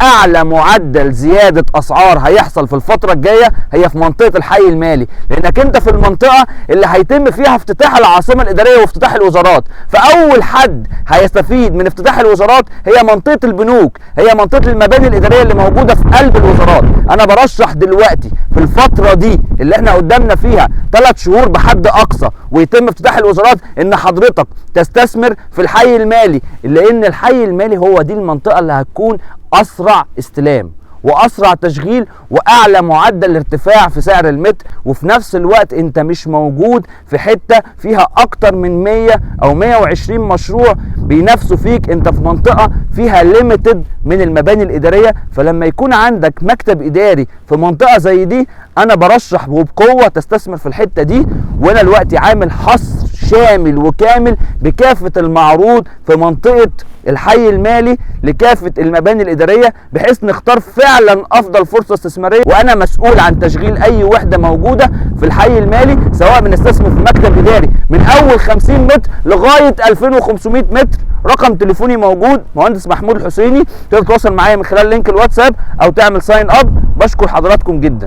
اعلى معدل زيادة اسعار هيحصل في الفترة الجاية هي في منطقة الحي المالي، لانك انت في المنطقة اللي هيتم فيها افتتاح العاصمة الادارية وافتتاح الوزارات. فاول حد هيستفيد من افتتاح الوزارات هي منطقة البنوك، هي منطقة المباني الادارية اللي موجودة في قلب الوزارات. انا برشح دلوقتي في الفترة دي اللي احنا قدامنا فيها 3 شهور بحد اقصى ويتم افتتاح الوزارات، ان حضرتك تستثمر في الحي المالي، لان الحي المالي هو دي المنطقة اللي هتكون اسرع استلام واسرع تشغيل واعلى معدل ارتفاع في سعر المتر، وفي نفس الوقت انت مش موجود في حتة فيها اكتر من 100 او 120 مشروع بينافسوا فيك، انت في منطقة فيها limited من المباني الادارية. فلما يكون عندك مكتب اداري في منطقة زي دي، انا برشح وبقوة تستثمر في الحتة دي. وانا دلوقتي عامل حصر شامل وكامل بكافة المعروض في منطقة الحي المالي لكافة المباني الإدارية، بحيث نختار فعلا أفضل فرصة استثمارية. وأنا مسؤول عن تشغيل أي وحدة موجودة في الحي المالي، سواء بنستثمر في مكتب إداري من أول 50 متر لغاية 2500 متر. رقم تليفوني موجود، مهندس محمود الحسيني، تقدر تتواصل معايا من خلال link الواتساب أو تعمل sign up. بشكر حضراتكم جدا.